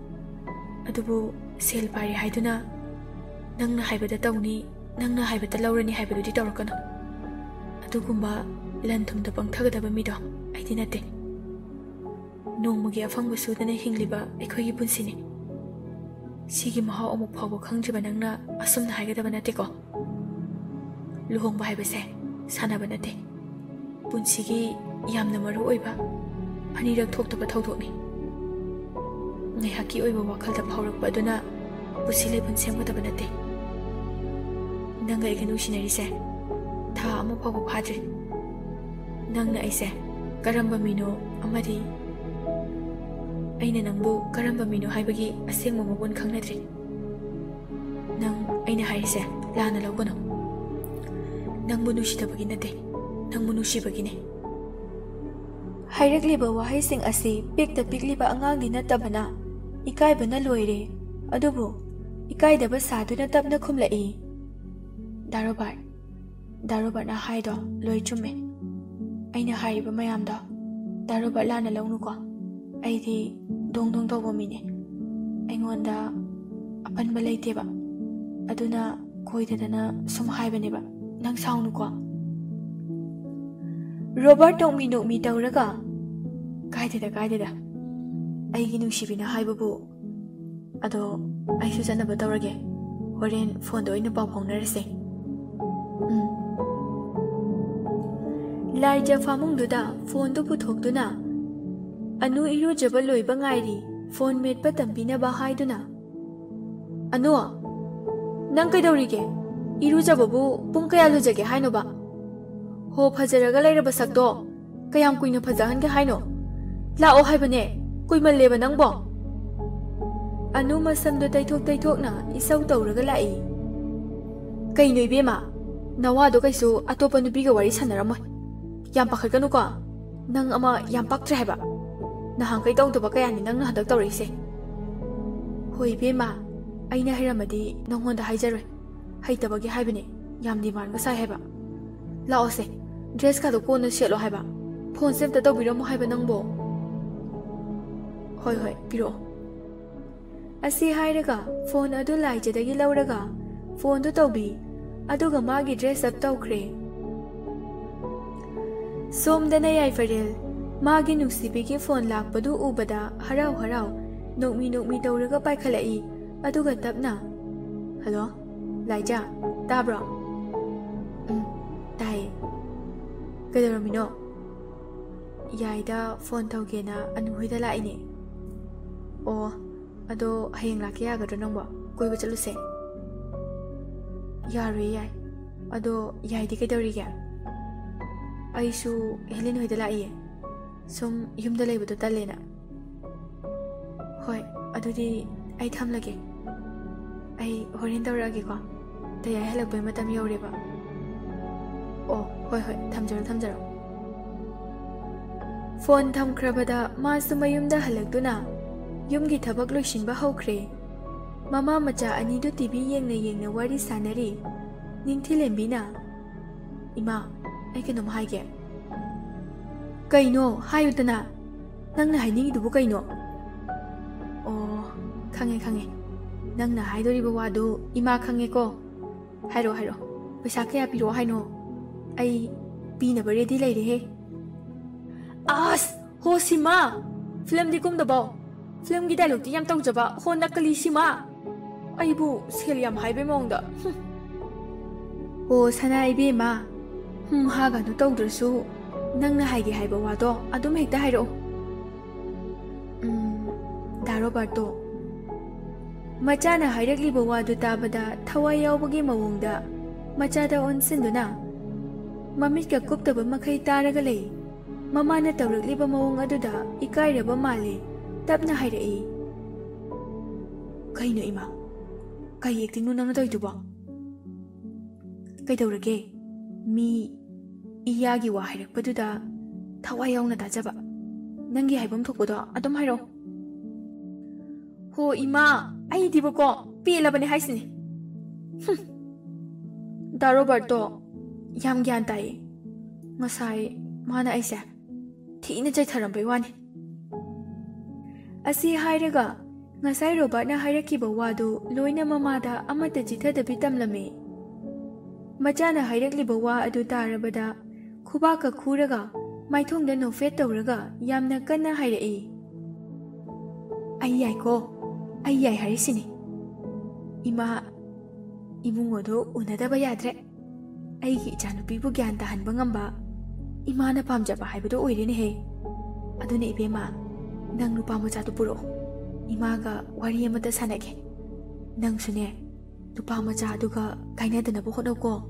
ꯑꯗꯨꯕꯨ ꯁꯦꯜ ꯄꯥꯏꯔꯦ ꯍꯥꯏꯗꯨꯅ ꯅꯪꯅ ꯍꯥꯏꯕꯗ ꯇꯧꯅꯤ, ꯅꯪꯅ ꯍꯥꯏꯕꯗ ꯂꯧꯔꯅꯤ ꯍꯥꯏꯕꯗꯨꯗꯤ ꯇꯧꯔꯛꯀꯅꯨ꯫ ꯑꯗꯨꯒꯨꯝꯕ ꯂꯟ ꯊꯨꯝꯗ ꯄꯪꯊꯒꯗꯕ ꯃꯤꯗꯣ ꯑꯩꯗꯤ ꯅꯠꯇꯦ꯫ ꯅꯣꯡꯃꯒꯤ ꯑꯐꯪꯕ ꯁꯨꯗꯅ ꯍꯤꯡꯂꯤꯕ ꯑꯩꯈꯣꯏꯒꯤ ꯄꯨꯟꯁꯤꯅꯤ꯫ ꯁꯤꯒꯤ ꯃꯍꯥꯎ ꯑꯃꯨꯛ ꯐꯥꯎꯕ ꯈꯪꯗ꯭ꯔꯤꯕ ꯅꯪꯅ ꯑꯁꯨꯝꯅ ꯍꯥꯏꯒꯗꯕ ꯅꯠꯇꯦꯀꯣ꯫ ꯂꯨꯍꯣꯡꯕ ꯍꯥꯏꯕꯁꯦ ꯁꯥꯟꯅꯕ ꯅꯠꯇꯦ꯫ ꯄꯨꯟꯁꯤꯒꯤ ꯌꯥꯝꯅ ꯃꯔꯨ ꯑꯣꯏꯕ, ꯑꯅꯤꯔꯛ ꯊꯣꯛꯇꯕ ꯊꯧꯗꯣꯛꯅꯤ꯫ ꯉꯥꯏꯍꯥꯛꯀꯤ ꯑꯣꯏꯕ ꯋꯥꯈꯜꯗ ꯐꯥꯎꯔꯛꯄ ꯑꯗꯨꯅ ꯄꯨꯟꯁꯤ ꯂꯩꯕꯨꯟ ꯁꯦꯝꯒꯗꯕ ꯅꯠꯇꯦ꯫ ꯅꯪꯒ ꯑꯩꯒ ꯅꯨꯡꯁꯤꯅꯔꯤꯁꯦ ꯊꯥ ꯑꯃ ꯐꯥꯎꯕ ꯐꯥꯗ꯭ꯔꯤ꯫ ꯅꯪꯅ ꯑꯩꯁꯦ ꯀꯔꯝꯕ ꯃꯤꯅꯣ ꯑꯃꯗꯤ ꯑꯩꯅ ꯅꯪꯕꯨ ꯀꯔꯝꯕ ꯃꯤꯅꯣ ꯍꯥꯏꯕꯒꯤ ꯑꯁꯦꯡꯕ ꯃꯒꯨꯟ ꯈꯪꯅꯗ꯭ꯔꯤ꯫ ꯅꯪ ꯑꯩꯅ ꯍꯥꯏꯔꯤꯁꯦ ꯂꯥꯟꯅ ꯂꯧꯒꯅꯨ꯫ ꯅꯪꯕꯨ ꯅꯨꯡꯁꯤꯗꯕꯒꯤ ꯅꯠꯇꯦ, ꯅꯪꯕꯨ ꯅꯨꯡꯁꯤꯕꯒꯤꯅꯦ꯫ ꯍꯥꯏꯔꯛꯂꯤꯕ ꯋꯥꯍꯩꯁꯤꯡ ꯑꯁꯤ ꯄꯤꯛꯇ ꯄꯤꯛꯂꯤꯕ ꯑꯉꯥꯡꯗꯤ ꯅꯠꯇꯕꯅ ꯏꯀꯥꯏꯕꯅ ꯂꯣꯏꯔꯦ꯫ ꯑꯗꯨꯕꯨ ꯏꯀꯥꯏꯗꯕ ꯁꯥꯗꯨꯅ ꯇꯞꯅ ꯈꯨꯝꯂꯛꯏ, "ꯗꯥ ꯔꯣꯕꯥꯔꯠ, ꯗꯥ ꯔꯣꯕꯥꯔꯠꯅ ꯍꯥꯏꯗꯣ ꯂꯣꯏ ꯆꯨꯝꯃꯦ꯫ ꯑꯩꯅ ꯍꯥꯏꯔꯤꯕ ꯃꯌꯥꯝꯗꯣ ꯗꯥ ꯔꯣꯕꯥꯔꯠ ꯂꯥꯟꯅ ꯂꯧꯅꯨꯀꯣ꯫ ꯑꯩꯗꯤ ꯗꯣꯡ ꯗꯣꯡ ꯇꯧꯕ ꯃꯤꯅꯦ꯫ ꯑꯩꯉꯣꯟꯗ ꯑꯄꯟꯕ ꯂꯩꯇꯦꯕ꯫ ꯑꯗꯨꯅ ꯀꯣꯏꯗꯗꯅ ꯁꯨꯝ ꯍꯥꯏꯕꯅꯦꯕ꯫ ꯅꯪ ꯁꯥꯎꯅꯨꯀꯣ꯫" ꯔꯣꯕꯥꯔꯠ ꯅꯣꯛꯃꯤ ꯅꯣꯛꯃꯤ ꯇꯧꯔꯒ, "ꯀꯥꯏꯗꯦꯗ, ꯀꯥꯏꯗꯦꯗ꯫ ꯑꯩꯒꯤ ꯅꯨꯡꯁꯤꯕꯤꯅ ꯍꯥꯏꯕꯕꯨ꯫ ꯑꯗꯣ ꯑꯩꯁꯨ ꯆꯠꯅꯕ ꯇꯧꯔꯒꯦ꯫ ꯍꯣꯔꯦꯟ ꯐꯣꯟꯗ ꯑꯣꯏꯅ ꯄꯥꯎ ꯐꯥꯎꯅꯔꯁꯦ꯫ ꯎꯝ꯫" ꯂꯥꯏꯖ ꯐꯃꯨꯡꯗꯨꯗ ꯐꯣꯟꯗꯨ ꯄꯨꯊꯣꯛꯇꯨꯅ, "ꯑꯅꯨ ꯏꯔꯨꯖꯕ ꯂꯣꯏꯕ ꯉꯥꯏꯔꯤ, ꯐꯣꯟ ꯃꯦꯠꯄ ꯇꯝꯕꯤꯅꯕ ꯍꯥꯏꯗꯨꯅ꯫" "ꯑꯅꯨ, ꯅꯪ ꯀꯩꯗꯧꯔꯤꯒꯦ? ꯏꯔꯨꯖꯕꯕꯨ ꯄꯨꯡ ꯀꯌꯥ ꯂꯨꯖꯒꯦ ꯍꯥꯏꯅꯣꯕ? ꯍꯣ, ꯐꯖꯔꯒ ꯂꯩꯔꯕ ꯁꯛꯇꯣ ꯀꯌꯥꯝ ꯀꯨꯏꯅ ꯐꯖꯍꯟꯒꯦ ꯍꯥꯏꯅꯣ? ꯂꯥꯛꯑꯣ ꯍꯥꯏꯕꯅꯦ, ꯀꯨꯏꯃꯜꯂꯦꯕ ꯅꯪꯕꯣ꯫" ꯑꯅꯨ ꯃꯁꯝꯗꯣ ꯇꯩꯊꯣꯛ ꯇꯩꯊꯣꯛꯅ ꯏꯁꯧ ꯇꯧꯔꯒ ꯂꯥꯛꯏ꯫ "ꯀꯩꯅꯣ ꯏꯕꯦꯝꯃ, ꯅꯋꯥꯗꯣ ꯀꯩꯁꯨ ꯑꯇꯣꯞꯄ ꯅꯨꯄꯤꯒ ꯋꯥꯔꯤ ꯁꯥꯟꯅꯔꯝꯃꯣꯏ꯫ ꯌꯥꯝ ꯄꯥꯈꯠꯀꯅꯨꯀꯣ꯫ ꯅꯪ ꯑꯃ ꯌꯥꯝ ꯄꯛꯇ꯭ꯔꯦ ꯍꯥꯏꯕ꯫ ꯅꯍꯥꯟꯈꯩ ꯇꯧꯗꯕ ꯀꯌꯥꯅꯤ ꯅꯪꯅ ꯍꯟꯗꯛ ꯇꯧꯔꯛꯏꯁꯦ꯫" "ꯍꯣꯏ ꯏꯕꯦꯝꯃ, ꯑꯩꯅ ꯍꯩꯔꯝꯃꯗꯤ ꯅꯪꯉꯣꯟꯗ ꯍꯥꯏꯖꯔꯣꯏ꯫ ꯍꯩꯇꯕꯒꯤ ꯍꯥꯏꯕꯅꯦ, ꯌꯥꯝ ꯗꯤꯃꯥꯟꯒ ꯁꯥꯏ ꯍꯥꯏꯕ꯫ ꯂꯥꯛꯑꯣꯁꯦ, ꯗ꯭ꯔꯦꯁꯀꯗꯣ ꯀꯣꯟꯅ ꯁꯦꯠꯂꯣ ꯍꯥꯏꯕ꯫ ꯐꯣꯟꯁꯦ ꯑꯝꯇ ꯇꯧꯕꯤꯔꯝꯃꯣ ꯍꯥꯏꯕ ꯅꯪꯕꯣ꯫ ꯍꯣꯏ, ꯍꯣꯏ, ꯄꯤꯔꯛꯑꯣ꯫ ꯑꯁꯤ ꯍꯥꯏꯔꯒ ꯐꯣꯟ ꯑꯗꯨ ꯂꯥꯏꯖꯗꯒꯤ ꯂꯧꯔꯒ ꯐꯣꯟꯗꯨ ꯇꯧꯕꯤ, ꯑꯗꯨꯒ ꯃꯥꯒꯤ ꯗ꯭ꯔꯦꯁ ꯑꯞ ꯇꯧꯈ꯭ꯔꯦ꯫ ꯁꯣꯝꯗꯅ ꯌꯥꯏꯐꯔꯦꯜ ꯃꯥꯒꯤ ꯅꯨꯡꯁꯤꯕꯤꯒꯤ ꯐꯣꯟ ꯂꯥꯛꯄꯗꯨ ꯎꯕꯗ ꯍꯔꯥꯎ ꯍꯔꯥꯎ ꯅꯣꯛꯃꯤ ꯅꯣꯛꯃꯤ ꯇꯧꯔꯒ ꯄꯥꯏꯈꯠꯂꯛꯏ, ꯑꯗꯨꯒ ꯇꯞꯅ, "ꯍꯜꯂꯣ, ꯂꯥꯏꯖꯥ, ꯇꯥꯕ꯭ꯔꯣ?" "ꯎꯝ, ꯇꯥꯏꯌꯦ꯫ ꯀꯩꯗꯧꯔꯝꯃꯤꯅꯣ?" "ꯌꯥꯏꯗ ꯐꯣꯟ ꯇꯧꯒꯦꯅ ꯑꯅꯨ ꯍꯣꯏꯗ ꯂꯥꯛꯏꯅꯦ꯫" "ꯑꯣ, ꯑꯗꯣ ꯍꯌꯦꯡ ꯂꯥꯛꯀꯦ ꯌꯥꯒꯗ꯭ꯔꯣ ꯅꯪꯕꯣ? ꯀꯣꯏꯕ ꯆꯠꯂꯨꯁꯦ꯫" "ꯌꯥꯔꯣꯏꯌꯦ ꯌꯥꯏ꯫ ꯑꯗꯣ ꯌꯥꯏꯗꯤ ꯀꯩꯗꯧꯔꯤꯒꯦ?" "ꯑꯩꯁꯨ ꯍꯦꯂꯤꯟ ꯍꯣꯏꯗ ꯂꯥꯛꯏꯌꯦ꯫ ꯁꯨꯝ ꯌꯨꯝꯗ ꯂꯩꯕꯗꯣ ꯇꯜꯂꯦꯅ꯫" "ꯍꯣꯏ, ꯑꯗꯨꯗꯤ ꯑꯩ ꯊꯝꯂꯒꯦ꯫ ꯑꯩ ꯍꯣꯔꯦꯟ ꯇꯧꯔꯛꯑꯒꯦꯀꯣ꯫ ꯇꯌꯥꯏ ꯍꯜꯂꯛꯄꯩ ꯃꯇꯝ ꯌꯧꯔꯦꯕ꯫" "ꯑꯣ, ꯍꯣꯏ, ꯍꯣꯏ, ꯊꯝꯖꯔꯣ, ꯊꯝꯖꯔꯣ꯫" ꯐꯣꯟ ꯊꯝꯈ꯭ꯔꯕꯗ ꯃꯥꯁꯨ ꯃꯌꯨꯝꯗ ꯍꯜꯂꯛꯇꯨꯅ ꯌꯨꯝꯒꯤ ꯊꯕꯛ ꯂꯣꯏꯁꯤꯟꯕ ꯍꯧꯈ꯭ꯔꯦ꯫ ꯃꯃꯥ ꯃꯆꯥ ꯑꯅꯤꯗꯨ ꯇꯤꯚꯤ ꯌꯦꯡꯅ ꯌꯦꯡꯅ ꯋꯥꯔꯤ ꯁꯥꯟꯅꯔꯤ꯫ ꯅꯤꯡꯊꯤꯂꯦꯝꯕꯤꯅ, "ꯏꯃꯥ, ꯑꯩ ꯀꯩꯅꯣꯝ ꯍꯥꯏꯒꯦ꯫" "ꯀꯩꯅꯣ? ꯍꯥꯏꯌꯨꯗꯅ꯫ ꯅꯪꯅ ꯍꯥꯏꯅꯤꯡꯉꯤꯗꯨꯕꯨ ꯀꯩꯅꯣ?" "ꯑꯣ, ꯈꯪꯉꯦ, ꯈꯪꯉꯦ꯫ ꯅꯪꯅ ꯍꯥꯏꯗꯣꯔꯤꯕ ꯋꯥꯗꯨ ꯏꯃꯥ ꯈꯪꯉꯦꯀꯣ꯫ ꯍꯥꯏꯔꯣ, ꯍꯥꯏꯔꯣ꯫ ꯄꯩꯁꯥ ꯀꯌꯥ ꯄꯤꯔꯛꯑꯣ ꯍꯥꯏꯅꯣ? ꯑꯩ ꯄꯤꯅꯕ ꯔꯦꯗꯤ ꯂꯩꯔꯦꯍꯦ꯫" "ꯑꯁ! ꯍꯣ ꯁꯤꯃꯥ! ꯐꯤꯂꯝꯗꯤ ꯀꯨꯝꯗꯕꯣ? ꯐꯤꯂꯝꯒꯤ ꯗꯥꯏꯂꯣꯛꯇꯤ ꯌꯥꯝ ꯇꯧꯖꯕ, ꯍꯣ ꯅꯀꯂꯤ ꯁꯤꯃꯥ! ꯑꯩꯕꯨ ꯁꯦꯜ ꯌꯥꯝ ꯍꯥꯏꯕꯩ ꯃꯑꯣꯡꯗ꯫ ꯍꯨꯝ!" "ꯑꯣ ꯁꯅꯥ ꯏꯕꯦꯝꯃ, ꯍꯨꯝ ꯍꯥꯒꯅꯨ ꯇꯧꯗ꯭ꯔꯁꯨ, ꯅꯪꯅ ꯍꯥꯏꯒꯦ ꯍꯥꯏꯕ ꯋꯥꯗꯣ ꯑꯗꯨꯝ ꯍꯦꯛꯇ ꯍꯥꯏꯔꯛꯑꯣ꯫" "ꯎꯝ, ꯗꯥ ꯔꯣꯕꯥꯔꯇꯣ꯫" ꯃꯆꯥꯅ ꯍꯥꯏꯔꯛꯂꯤꯕ ꯋꯥꯗꯨ ꯇꯥꯕꯗ ꯊꯋꯥꯏ ꯌꯥꯎꯕꯒꯤ ꯃꯑꯣꯡꯗ ꯃꯆꯥꯗ ꯑꯣꯟꯁꯤꯟꯗꯨꯅ ꯃꯃꯤꯠꯀ ꯀꯨꯞꯇꯕ ꯃꯈꯩ ꯇꯥꯔꯒ ꯂꯩ꯫ ꯃꯃꯥꯅ ꯇꯧꯔꯛꯂꯤꯕ ꯃꯑꯣꯡ ꯑꯗꯨꯗ ꯏꯀꯥꯏꯔꯕ ꯃꯥꯜꯂꯦ꯫ ꯇꯞꯅ ꯍꯥꯏꯔꯛꯏ, "ꯀꯩꯅꯣ ꯏꯃꯥ? ꯀꯩ ꯑꯦꯛꯇꯤꯡꯅꯣ ꯅꯪꯅ ꯇꯧꯔꯤꯗꯨꯕꯣ?" "ꯀꯩꯗꯧꯔꯒꯦ? ꯃꯤ ꯏꯌꯥꯒꯤ ꯋꯥ ꯍꯥꯏꯔꯛꯄꯗꯨꯗ ꯊꯋꯥꯏ ꯌꯥꯎꯅ ꯇꯥꯖꯕ꯫ ꯅꯪꯒꯤ ꯍꯥꯏꯐꯝ ꯊꯣꯛꯄꯗꯣ ꯑꯗꯨꯝ ꯍꯥꯏꯔꯛꯑꯣ꯫" "ꯍꯣ ꯏꯃꯥ, ꯑꯩꯗꯤꯕꯀꯣ ꯄꯦꯜꯂꯕꯅꯦ ꯍꯥꯏꯁꯤꯅꯦ꯫ ꯍꯨꯝ, ꯗꯥ ꯔꯣꯕꯥꯔꯠꯇꯣ ꯌꯥꯝ ꯒ꯭ꯌꯥꯟ ꯇꯥꯏꯌꯦ꯫ ꯉꯁꯥꯏ ꯃꯥꯅ ꯑꯩꯁꯦ ꯊꯤꯅ ꯆꯩꯊꯔꯝꯕꯩ ꯋꯥꯅꯤ꯫ ꯑꯁꯤ ꯍꯥꯏꯔꯒ ꯉꯁꯥꯏ ꯔꯣꯕꯥꯔꯠꯅ ꯍꯥꯏꯔꯛꯈꯤꯕ ꯋꯥꯗꯨ ꯂꯣꯏꯅ ꯃꯃꯥꯗ ꯑꯃꯠꯇ ꯆꯤꯊꯗꯕꯤ ꯇꯝꯂꯝꯃꯤ꯫ ꯃꯆꯥꯅ ꯍꯥꯏꯔꯛꯂꯤꯕ ꯋꯥ ꯑꯗꯨ ꯇꯥꯔꯕꯗ ꯈꯨꯕꯥꯛꯀ ꯈꯨꯔꯒ ꯃꯥꯏꯊꯣꯡꯗ ꯅꯣꯛꯐꯦꯠ ꯇꯧꯔꯒ ꯌꯥꯝꯅ ꯀꯟꯅ ꯍꯥꯏꯔꯛꯏ, "ꯑꯩ ꯌꯥꯏꯀꯣ, ꯑꯩ ꯌꯥꯏ ꯍꯥꯏꯔꯤꯁꯤꯅꯤ꯫ ꯏꯃꯥ, ꯏꯕꯨꯡꯉꯣꯗꯣ ꯎꯅꯗꯕ ꯌꯥꯗ꯭ꯔꯦ꯫ ꯑꯩꯒꯤ ꯏꯆꯥꯅꯨꯄꯤꯕꯨ ꯒ꯭ꯌꯥꯟ ꯇꯥꯍꯟꯕ ꯉꯝꯕ ꯏꯃꯥꯅ ꯄꯥꯝꯖꯕ ꯍꯥꯏꯕꯗꯣ ꯑꯣꯏꯔꯦꯅꯦꯍꯦ꯫ ꯑꯗꯨꯅ ꯏꯕꯦꯝꯃ, ꯅꯪ ꯅꯨꯄꯥ ꯃꯆꯥꯗꯨ ꯄꯨꯔꯛꯑꯣ, ꯏꯃꯥꯒ ꯋꯥꯔꯤ ꯑꯃꯇ ꯁꯥꯟꯅꯒꯦ꯫ ꯅꯪꯁꯨꯅꯦ, ꯅꯨꯄꯥ ꯃꯆꯥ ꯑꯗꯨꯒ ꯀꯥꯏꯅꯗꯅꯕ ꯍꯣꯠꯅꯧꯀꯣ꯫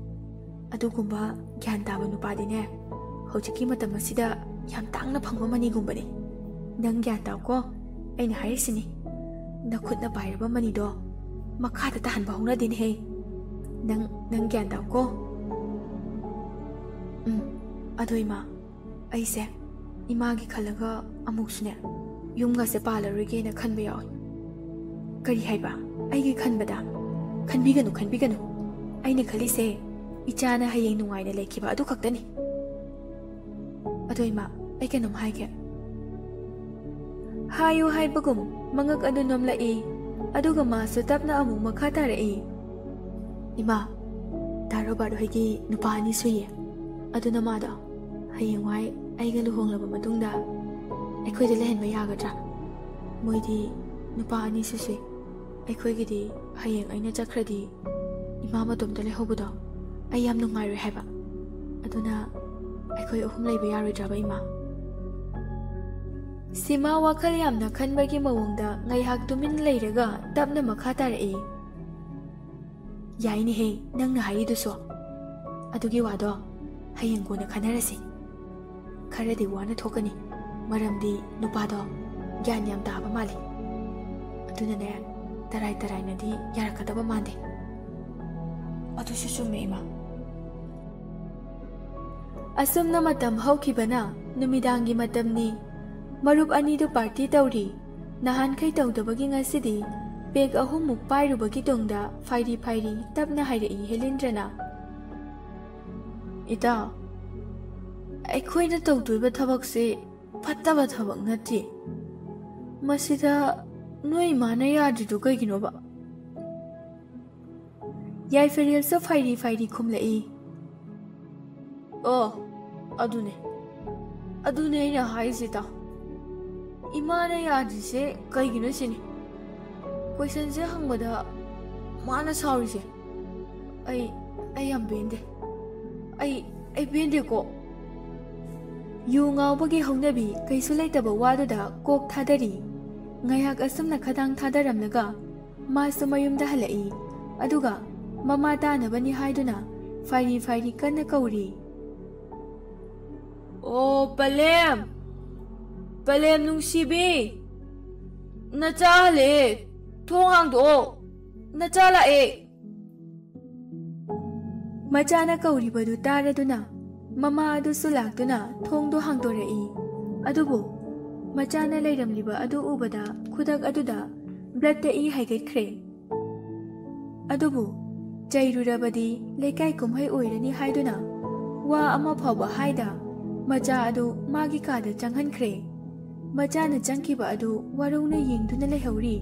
ꯑꯗꯨꯒꯨꯝꯕ ꯒ꯭ꯌꯥꯟ ꯇꯥꯕ ꯅꯨꯄꯥꯗꯤꯅꯦ, ꯍꯧꯖꯤꯛꯀꯤ ꯃꯇꯝ ꯑꯁꯤꯗ ꯌꯥꯝ ꯇꯥꯡꯅ ꯐꯪꯕ ꯃꯅꯤꯒꯨꯝꯕꯅꯤ꯫ ꯅꯪ ꯒ꯭ꯌꯥꯟ ꯇꯥꯎꯀꯣ, ꯑꯩꯅ ꯍꯥꯏꯔꯤꯁꯤꯅꯤ꯫ ꯅꯈꯨꯠꯅ ꯄꯥꯏꯔꯕ ꯃꯅꯤꯗꯣ ꯃꯈꯥꯗ ꯇꯥꯍꯟꯕ ꯍꯧꯅꯗꯦꯅꯦꯍꯦ꯫ ꯅꯪ, ꯅꯪ ꯒ꯭ꯌꯥꯟ ꯇꯥꯎꯀꯣ꯫ ꯎꯝ, ꯑꯗꯣ ꯏꯃꯥ, ꯑꯩꯁꯦ ꯏꯃꯥꯒꯤ ꯈꯜꯂꯒ ꯑꯃꯨꯛꯁꯨꯅꯦ, ꯌꯨꯝꯒꯁꯦ ꯄꯥꯜꯂꯔꯣꯏꯒꯦꯅ ꯈꯟꯕ ꯌꯥꯎꯏ꯫ ꯀꯔꯤ ꯍꯥꯏꯕ? ꯑꯩꯒꯤ ꯈꯟꯕꯗ? ꯈꯟꯕꯤꯒꯅꯨ, ꯈꯟꯕꯤꯒꯅꯨ꯫ ꯑꯩꯅ ꯈꯜꯂꯤꯁꯦ ꯏꯆꯥꯅ ꯍꯌꯦꯡ ꯅꯨꯡꯉꯥꯏꯅ ꯂꯩꯈꯤꯕ ꯑꯗꯨ ꯈꯛꯇꯅꯤ꯫ ꯑꯗꯣ ꯏꯃꯥ, ꯑꯩ ꯀꯩꯅꯣꯝ ꯍꯥꯏꯒꯦ꯫ ꯍꯥꯏꯌꯨ ꯍꯥꯏꯕꯒꯨꯝ ꯃꯉꯛ ꯑꯗꯨ ꯅꯣꯝꯂꯛꯏ, ꯑꯗꯨꯒ ꯃꯥꯁꯨ ꯇꯞꯅ ꯑꯃꯨꯛ ꯃꯈꯥ ꯇꯥꯔꯛꯏ꯫ ꯏꯃꯥ, ꯗꯥ ꯔꯣꯕꯥꯔꯠ ꯍꯣꯏꯒꯤ ꯅꯨꯄꯥ ꯑꯅꯤ ꯁꯨꯏꯌꯦ꯫ ꯑꯗꯨꯅ ꯃꯥꯗꯣ ꯍꯌꯦꯡꯋꯥꯏ ꯑꯩꯒ ꯂꯨꯍꯣꯡꯂꯕ ꯃꯇꯨꯡꯗ ꯑꯩꯈꯣꯏꯗ ꯂꯩꯍꯟꯕ ꯌꯥꯒꯗ꯭ꯔꯥ? ꯃꯣꯏꯗꯤ ꯅꯨꯄꯥ ꯑꯅꯤꯁꯨ ꯁꯨꯏ꯫ ꯑꯩꯈꯣꯏꯒꯤꯗꯤ ꯍꯌꯦꯡ ꯑꯩꯅ ꯆꯠꯈ꯭ꯔꯗꯤ ꯏꯃꯥ ꯃꯇꯣꯝꯇ ꯂꯩꯍꯧꯕꯗꯣ ꯑꯩ ꯌꯥꯝ ꯅꯨꯡꯉꯥꯏꯔꯣꯏ ꯍꯥꯏꯕ꯫ ꯑꯗꯨꯅ ꯑꯩꯈꯣꯏ ꯑꯍꯨꯝ ꯂꯩꯕ ꯌꯥꯔꯣꯏꯗ꯭ꯔꯕ, ꯏꯃꯥ? ꯁꯤꯃꯥ ꯋꯥꯈꯜ ꯌꯥꯝꯅ ꯈꯟꯕꯒꯤ ꯃꯑꯣꯡꯗ ꯉꯥꯏꯍꯥꯛ ꯇꯨꯃꯤꯟ ꯂꯩꯔꯒ ꯇꯞꯅ ꯃꯈꯥ ꯇꯥꯔꯛꯏ꯫ ꯌꯥꯏꯅꯦꯍꯦ, ꯅꯪꯅ ꯍꯥꯏꯔꯤꯗꯨꯁꯨ꯫ ꯑꯗꯨꯒꯤ ꯋꯥꯗꯣ ꯍꯌꯦꯡ ꯀꯣꯟꯅ ꯈꯟꯅꯔꯁꯤ꯫ ꯈꯔꯗꯤ ꯋꯥꯅ ꯊꯣꯛꯀꯅꯤ, ꯃꯔꯝꯗꯤ ꯅꯨꯄꯥꯗꯣ ꯒ꯭ꯌꯥꯟ ꯌꯥꯝ ꯇꯥꯕ ꯃꯥꯜꯂꯤ꯫ ꯑꯗꯨꯅꯅꯦ, ꯇꯔꯥꯏ ꯇꯔꯥꯏꯅꯗꯤ ꯌꯥꯔꯛꯀꯗꯕ ꯃꯥꯟꯗꯦ꯫ ꯑꯗꯨꯁꯨ ꯆꯨꯝꯃꯦ, ꯏꯃꯥ꯫ ꯑꯁꯨꯝꯅ ꯃꯇꯝ ꯍꯧꯈꯤꯕꯅ ꯅꯨꯃꯤꯗꯥꯡꯒꯤ ꯃꯇꯝꯅꯤ꯫ ꯃꯔꯨꯞ ꯑꯅꯤꯗꯨ ꯄꯥꯔꯇꯤ ꯇꯧꯔꯤ꯫ ꯅꯍꯥꯟꯈꯩ ꯇꯧꯗꯕꯒꯤ ꯉꯁꯤꯗꯤ ꯄꯦꯛ ꯑꯍꯨꯝꯃꯨꯛ ꯄꯥꯏꯔꯨꯕꯒꯤ ꯇꯨꯡꯗ ꯐꯥꯏꯔꯤ ꯐꯥꯏꯔꯤ ꯇꯞꯅ ꯍꯥꯏꯔꯛꯏ ꯍꯦꯂꯤꯟꯗ꯭ꯔꯅ꯫ ꯏꯇꯥꯎ, ꯑꯩꯈꯣꯏꯅ ꯇꯧꯗꯣꯏꯕ ꯊꯕꯛꯁꯦ ꯐꯠꯇꯕ ꯊꯕꯛ ꯅꯠꯇꯦ꯫ ꯃꯁꯤꯗ ꯅꯣꯏ ꯏꯃꯥꯅ ꯌꯥꯗ꯭ꯔꯤꯗꯨ ꯀꯩꯒꯤꯅꯣꯕ? ꯌꯥꯏꯐꯔꯦꯜꯁꯨ ꯐꯥꯏꯔꯤ ꯐꯥꯏꯔꯤ ꯈꯨꯝꯂꯛꯏ꯫ ꯑꯣ, ꯑꯗꯨꯅꯦ꯫ ꯑꯗꯨꯅꯦ ꯑꯩꯅ ꯍꯥꯏꯁꯦ, ꯏꯇꯥꯎ꯫ ꯏꯃꯥꯅ ꯌꯥꯗ꯭ꯔꯤꯁꯦ ꯀꯩꯒꯤꯅꯣ ꯁꯤꯅꯤ꯫ ꯀꯣꯏꯁꯟꯁꯦ ꯍꯪꯕꯗ ꯃꯥꯅ ꯁꯥꯎꯔꯤꯁꯦ꯫ ꯑꯩ, ꯑꯩ ꯌꯥꯝ ꯄꯦꯟꯗꯦ꯫ ꯑꯩ, ꯑꯩ ꯄꯦꯟꯗꯦꯀꯣ꯫ ꯌꯨ ꯉꯥꯎꯕꯒꯤ ꯍꯧꯅꯕꯤ ꯀꯩꯁꯨ ꯂꯩꯇꯕ ꯋꯥꯗꯨꯗ ꯀꯣꯛ ꯊꯥꯗꯔꯤ꯫ ꯉꯥꯏꯍꯥꯛ ꯑꯁꯨꯝꯅ ꯈꯗꯥꯡ ꯊꯥꯗꯔꯝꯂꯒ ꯃꯥꯁꯨ ꯃꯌꯨꯝꯗ ꯍꯜꯂꯛꯏ꯫ ꯑꯗꯨꯒ ꯃꯃꯥ ꯇꯥꯅꯕꯅꯤ ꯍꯥꯏꯗꯨꯅ ꯐꯥꯏꯔꯤ ꯐꯥꯏꯔꯤ ꯀꯟꯅ ꯀꯧꯔꯤ꯫ "ꯑꯣ, ꯄꯂꯦꯝ! ꯄꯂꯦꯝ ꯅꯨꯡꯁꯤꯕꯤ! ꯅꯆꯥ ꯍꯜꯂꯛꯑꯦ! ꯊꯣꯡ ꯍꯥꯡꯗꯣꯛꯑꯣ! ꯅꯆꯥ ꯂꯥꯛꯑꯦ!" ꯃꯆꯥꯅ ꯀꯧꯔꯤꯕꯗꯨ ꯇꯥꯔꯗꯨꯅ ꯃꯃꯥ ꯑꯗꯨꯁꯨ ꯂꯥꯛꯇꯨꯅ ꯊꯣꯡꯗꯨ ꯍꯥꯡꯗꯣꯔꯛꯏ꯫ ꯑꯗꯨꯕꯨ ꯃꯆꯥꯅ ꯂꯩꯔꯝꯂꯤꯕ ꯑꯗꯨ ꯎꯕꯗ ꯈꯨꯗꯛ ꯑꯗꯨꯗ ꯕ꯭ꯂꯠꯇ ꯏ ꯍꯥꯏꯒꯠꯈ꯭ꯔꯦ꯫ ꯑꯗꯨꯕꯨ ꯆꯩꯔꯨꯔꯕꯗꯤ ꯂꯩꯀꯥꯏ ꯀꯨꯝꯍꯩ ꯑꯣꯏꯔꯅꯤ ꯍꯥꯏꯗꯨꯅ ꯋꯥ ꯑꯃ ꯐꯥꯎꯕ ꯍꯥꯏꯗ ꯃꯆꯥ ꯑꯗꯨ ꯃꯥꯒꯤ ꯀꯥꯗ ꯆꯪꯍꯟꯈ꯭ꯔꯦ꯫ ꯃꯆꯥꯅ ꯆꯪꯈꯤꯕ ꯑꯗꯨ ꯋꯥꯔꯧꯅ ꯌꯦꯡꯗꯨꯅ ꯂꯩꯍꯧꯔꯤ꯫